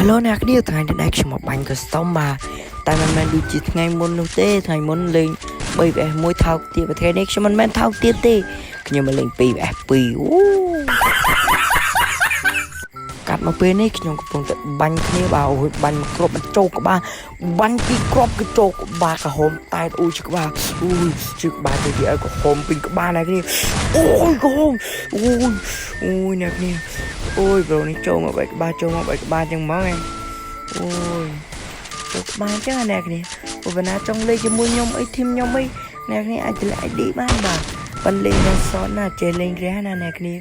Hello អ្នកគ្នាថ្ងៃនេះដែរខ្ញុំមកបាញ់ custom បាទតែមិនមែនដូចជាថ្ងៃមុននោះទេថ្ងៃមុនលេង 3vs 1ថោកទៀតប្រថ្ងៃនេះខ្ញុំមិនមែនថោកទៀតទេខ្ញុំមកលេង 2vs 2អូកាត់មកពេលនេះខ្ញុំកំពុងតែបាញ់គ្នាបាទអូយបាញ់មកគ្រាប់បញ្ចូលក្បាលបាញ់ពីគ្រាប់គឺចូលក្បាលក្រហមតែអូយក្បាលអូយជឿក្បាលទៅវាឲ្យក្រហមពេញក្បាលអ្នកគ្នាអូយក្រហមអូយអូយអ្នកគ្នាអូយ bro នេះចូលមកបែកក្បាលចូលមកបែកក្បាលចឹងហ្មងឯងអូយចូលក្បាលចឹងអ្នកគ្នាព្រោះបណ្ណាចង់លេងជាមួយខ្ញុំអី team ខ្ញុំអីអ្នកគ្នាអាចតម្លាក់ ID បានបាទប៉ុន្តែលេងដល់សតណាចេះលេងរះណាអ្នកគ្នា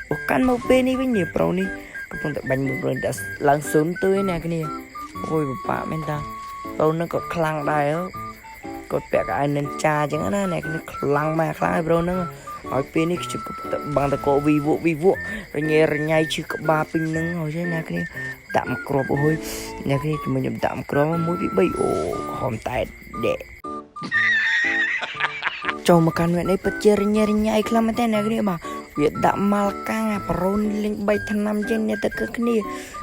បើកាន់មកពេលនេះវិញនេះ bro នេះកំពុងតែបាញ់មួយ bro ដាក់ឡើងស៊ុនទៅឯអ្នកគ្នាអូយពិបាកមែនតា bro នឹងក៏ខ្លាំងដែរគាត់ពាក់កៅអៅ ninja ចឹងណាអ្នកគ្នាខ្លាំងម៉ែខ្លាំងហើយ bro នឹងហើយពេលនេះខ្ញុំកំពុងតែបាំងតកវីវវីវរញ៉េរញ៉ៃឈឺក្បាលពេញនឹងហើយអ្នកគ្នាដាក់មកគ្រាប់អូយអ្នកគ្នាជាមួយខ្ញុំដាក់មកគ្រាប់1 2 3អូហមតែដេចូលមកកាន់វគ្គនេះពិតជារញ៉េរញ៉ៃខ្លាំងមែនតើអ្នកគ្នាបាទវាដាក់ម៉ាល់កាំងអាប្រូនលេង3ឆ្នាំជាងអ្នកទៅគឺគ្នា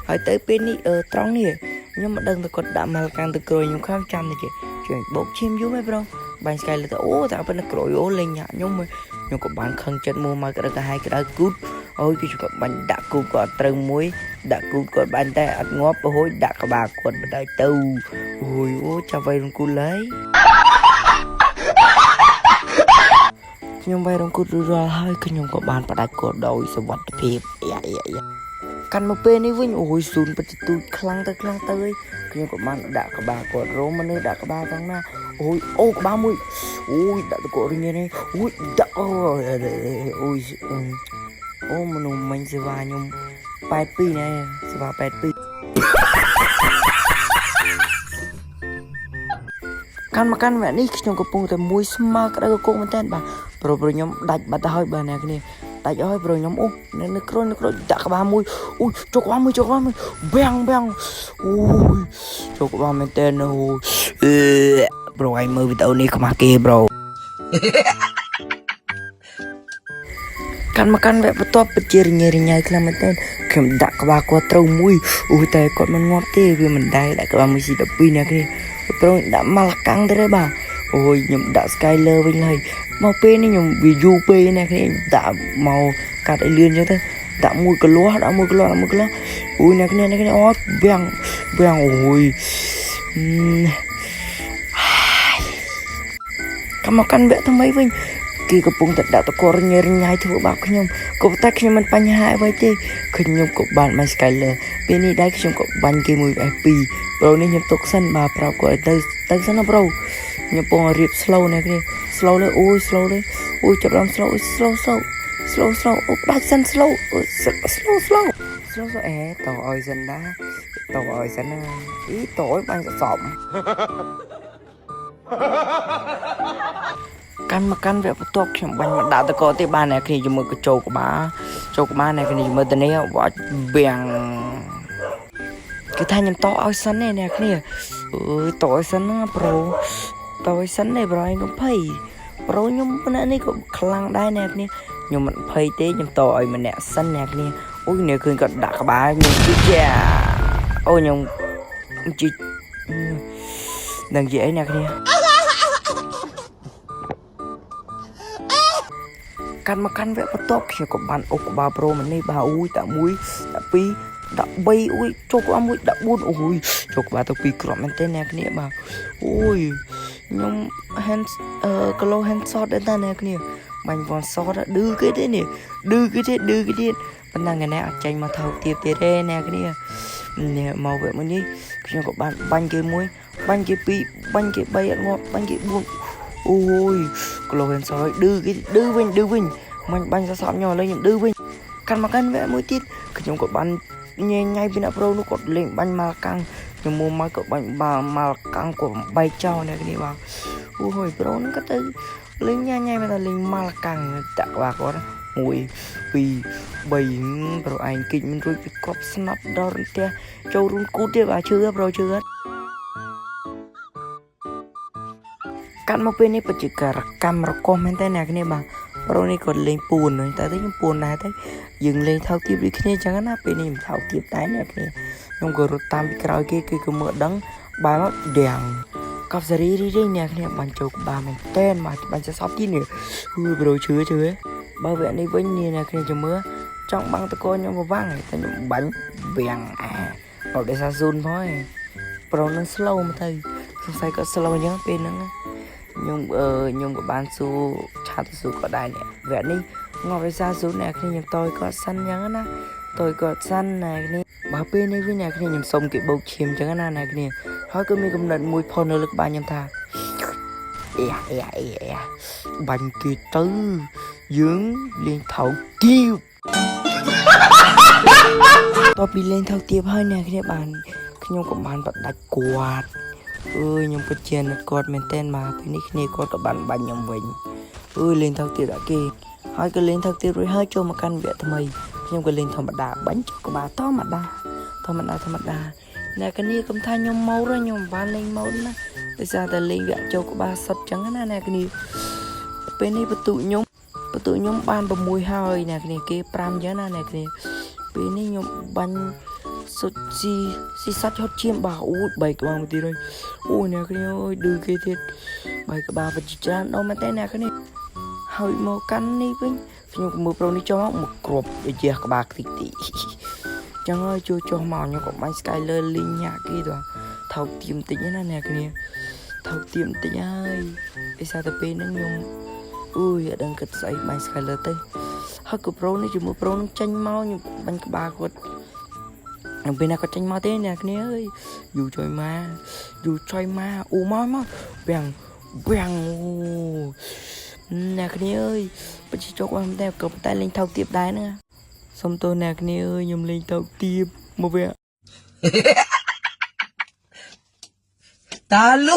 ហើយទៅពេលនេះអឺត្រង់នេះខ្ញុំមិនដឹងទៅគាត់ដាក់ម៉ាល់កាំងទៅក្រួយខ្ញុំខំចាំទៅជាជួយបោកឈាមយូរហ៎ bro បាញ់ស្កាយលើទៅអូតែប៉ុណ្ណឹងក្រួយអូលេងញាក់ខ្ញុំខ្ញុំក៏បានខឹងចិត្តមួយមកក្តៅក្រហាយក្តៅគូតអូយគឺគាត់បាញ់ដាក់គូតគាត់ត្រូវមួយដាក់គូតគាត់បាញ់តែអត់ងាប់អូយដាក់ក្បាលគាត់បដ ாய் ទៅអូយអូចាប់ໄວរង្គូលហើយខ្ញុំវាយរង្គូតរួចរាល់ហើយខ្ញុំក៏បានផ្ដាច់គាត់ដោយសុវត្ថិភាពយ៉ាយ៉ាយ៉ាកាន់មកពេលនេះវិញអូយស៊ូនពិតជាទូចខ្លាំងទៅខ្លាំងទៅហើយខ្ញុំក៏បានដាក់ក្បាលគាត់រោមមនុស្សដាក់ក្បាលផងណាអូយអូក្បាលមួយអូយដាក់ទៅគាត់រញនេះអូយដាក់អូយអូយអូមនុស្សមិញសេវាខ្ញុំ82ណែសេវា82កាន់មកកាន់វគ្គនេះខ្ញុំកំពុងតែមួយស្មើក្តៅកកមែនតើបាទប្រូប្រូខ្ញុំដាច់បាត់ទៅហើយបាទអ្នកគ្នាដាច់ហើយ bro ខ្ញុំអូនៅនៅក្រូនៅក្រូដាក់ក្បាលមួយអូយចូលក្បាលមួយចូលក្បាលមួយបាំងបាំងអូយចូលក្បាលមែនតើអូអឺ bro ឯងមើលវីដេអូនេះខ្មាស់គេ bro កាន់មកកាន់វគ្គបន្ទាប់ពិតជារញ៉េរញ៉ៃខ្លាំងមែនទែនខ្ញុំដាក់ក្បាលគាត់ត្រូវមួយអូយតែគាត់មិនងាប់ទេវាមិនដែរដាក់ក្បាលមួយស៊ី12អ្នកគ្នាប្រូដាក់ម៉ាល់កាំងទៅទេបាទអូយខ្ញុំដាក់ Skyler វិញហើយមកពេលនេះខ្ញុំវាយូរពេកអ្នកគ្នាដាក់មកកាត់ឲ្យលឿនចឹងទៅដាក់មួយកលាស់ដាក់មួយកលាស់ដាក់មួយកលាស់អូយអ្នកគ្នាអ្នកគ្នាអត់វាំងវាំងអូយកម្មមកកាន់វគ្គថ្មីវិញគេកំពុងតែដាក់តករញ៉េរញ៉ៃធ្វើបាបខ្ញុំក៏ប៉ុន្តែខ្ញុំមិនបញ្ហាអ្វីទេខ្ញុំក៏បានបាញ់ Skyler ពេលនេះដែរខ្ញុំក៏បាញ់គេមួយ F2 bro នេះខ្ញុំទុកសិនបាទប្រាប់គាត់ឲ្យទៅទៅសិនណា bro ខ្ញុំពងរៀប slow អ្នកគ្នា slow លើអូយ slow លើអូយចាប់ដើម slow អូយ slow slow slow slow អូផ្ដាច់សិន slow អូយ slow slow slow slow អេតឲ្យសិនណាតឲ្យសិនណាអីតឲ្យបាញ់សសំកាន់មកកាន់វគ្គបន្ទាប់ខ្ញុំបាញ់មកដាក់តកទេបានអ្នកគ្នាជាមួយក៏ចូលក្បាលចូលក្បាលអ្នកគ្នាជាមួយទៅនេះវាច់បាំងគឺថាខ្ញុំតឲ្យសិនទេអ្នកគ្នាអើយតឲ្យសិនណា bro តឲ្យសិនទេ bro ឯងកុំភ័យ bro ខ្ញុំម្នាក់នេះក៏ខ្លាំងដែរអ្នកគ្នាខ្ញុំមិនភ័យទេខ្ញុំតឲ្យម្នាក់សិនអ្នកគ្នាអូយអ្នកឃើញគាត់ដាក់ក្បាលខ្ញុំជិះជាអូខ្ញុំជិះនឹងនិយាយអីអ្នកគ្នាកាន់មកកាន់វគ្គបន្ទាប់ខ្ញុំក៏បានអូក្បាល bro ម្នេះបាទអូយដាក់1ដាក់2ដាក់3អូយចូលក្បាល1ដាក់4អូយចូលក្បាលទៅ2គ្រាប់មែនទេអ្នកគ្នាបាទអូយខ្ញុំ hand អឺ glow hand shot ដែរតាអ្នកគ្នាបាញ់ one shot ឌឺគេទេនេះឌឺគេទេឌឺគេទៀតប៉ុន្តែថ្ងៃនេះអត់ចេញមកថោកទៀតទៀតទេអ្នកគ្នានេះមកវគ្គមួយនេះខ្ញុំក៏បានបាញ់គេមួយបាញ់គេ2បាញ់គេ3អត់ងាប់បាញ់គេ4អូយ glow hand shot ឌឺគេឌឺវិញឌឺវិញមាញ់បាញ់សសប់ខ្ញុំឥឡូវខ្ញុំឌឺវិញកាន់មកកាន់វគ្គមួយទៀតខ្ញុំក៏បានញ៉ៃញ៉ៃពីអ្នកប្រូនោះគាត់លេងបាញ់ម៉ាល់កាំងខ្ញុំមកមកក៏បាញ់បាល់ម៉ាល់កាំងគាត់បែកចោលអ្នកគ្នាបាទអូយប្រូហ្នឹងក៏ទៅលេងញ៉ៃញ៉ៃមកតែលេងម៉ាល់កាំងតាក់បាទគាត់1 2 3ប្រូឯងគិចមិនរួចពីគ្រាប់ស្នាប់ដល់រន្ទះចូលរូនគូតទៀតបាទជឿប្រូជឿកាត់មកពេលនេះបច្ចេកកម្មរកោះមែនតើអ្នកគ្នាបាទ Pro នេះគាត់លេងពួនតែទៅខ្ញុំពួនដែរទៅយើងលេងថោកទាបដូចគ្នាអញ្ចឹងណាពេលនេះខ្ញុំថោកទាបដែរអ្នកគ្នាខ្ញុំក៏រត់តាមពីក្រោយគេគឺក៏មើលដឹងបែរមកដាំងកប់សេរីរីរីអ្នកគ្នាបាញ់ចូលក្បាលមែនតែនមកបាញ់ចសពទីនេះហឺ bro ជឿជឿបើវគ្គនេះវិញនេះអ្នកគ្នាចាំមើលចង់បាំងតកខ្ញុំក៏បាំងតែខ្ញុំបាញ់វាំងអាអត់ដោយសារស៊ូនផងឯង bro នឹង slow មកទៅសង្ស័យគាត់ slow អញ្ចឹងពេលហ្នឹងខ្ញុំអឺខ្ញុំក៏បានសួរ chat ទៅសួរគាត់ដែរនេះវគ្គនេះងាប់ដោយសារស៊ូនអ្នកគ្នាខ្ញុំតយគាត់សិនអញ្ចឹងណាតយគាត់សិនអ្នកគ្នាបើពេលនេះវិញអ្នកគ្នាខ្ញុំសុំគេបោកឈាមអញ្ចឹងណាអ្នកគ្នាហើយក៏មានកំណត់មួយផុសនៅលើក្បាលខ្ញុំថាអេអេអេអេបាញ់គេទៅយើងលេងថោកទាបតពីលេងថោកទាបហើយអ្នកគ្នាបានខ្ញុំក៏បានបដាច់គាត់អើយខ្ញុំពិតជានឹកគាត់មែនតែនមកពេលនេះគ្នាគាត់ក៏បានបាញ់ខ្ញុំវិញអើយលេងថោកទាបដាក់គេហើយក៏លេងថោកទាបរួចហើយចូលមកកាន់វគ្គថ្មីខ្ញុំក៏លេងធម្មតាបាញ់ចុះក្បាលធម្មតាធម្មតាធម្មតាអ្នកគ្នាកុំថាខ្ញុំម៉ូតខ្ញុំមិនបានលេងម៉ូតណាដោយសារតែលេងវគ្គចូលក្បាលសុតចឹងណាអ្នកគ្នាពេលនេះបន្ទុខ្ញុំបន្ទុខ្ញុំបាន6ហើយអ្នកគ្នាគេ5ចឹងណាអ្នកគ្នាពេលនេះខ្ញុំបាញ់សុតស៊ីស៊ីសាច់ហត់ឈាមបាទអូយបែកក្បាលមកទៀតហើយអូយអ្នកគ្នាអើយឌឺគេទៀតបែកក្បាលបច្ចច្រើនដល់មែនទេអ្នកគ្នាហើយមកកាន់នេះវិញខ្ញុំមើល bro នេះចុះមកគ្រាប់ដូចជាក្បាលខ្តិចទីចឹងហើយជួយចុះមកខ្ញុំក៏បាញ់ Skyler លីងញាក់គេទៅថោកទៀមតិចណាអ្នកគ្នាថោកទៀមតិចហើយឯសារតែពេលហ្នឹងខ្ញុំអុយអត់ដឹងគិតស្អីបាញ់ Skyler ទៅហើយក៏ bro នេះជាមួយ bro នឹងចេញមកខ្ញុំបាញ់ក្បាលគាត់ខ្ញុំពេលណាគាត់ចេញមកទេអ្នកគ្នាអើយយូរជួយមកយូរជួយមកអូមកមកវាំងវាំងអូអ្នកគ្នាអើយបច្ចេកបានតែក៏តែលេងថោកទៀបដែរហ្នឹងសុំទោសអ្នកគ្នាអើយខ្ញុំលេងថោកទៀបមកវា Talo.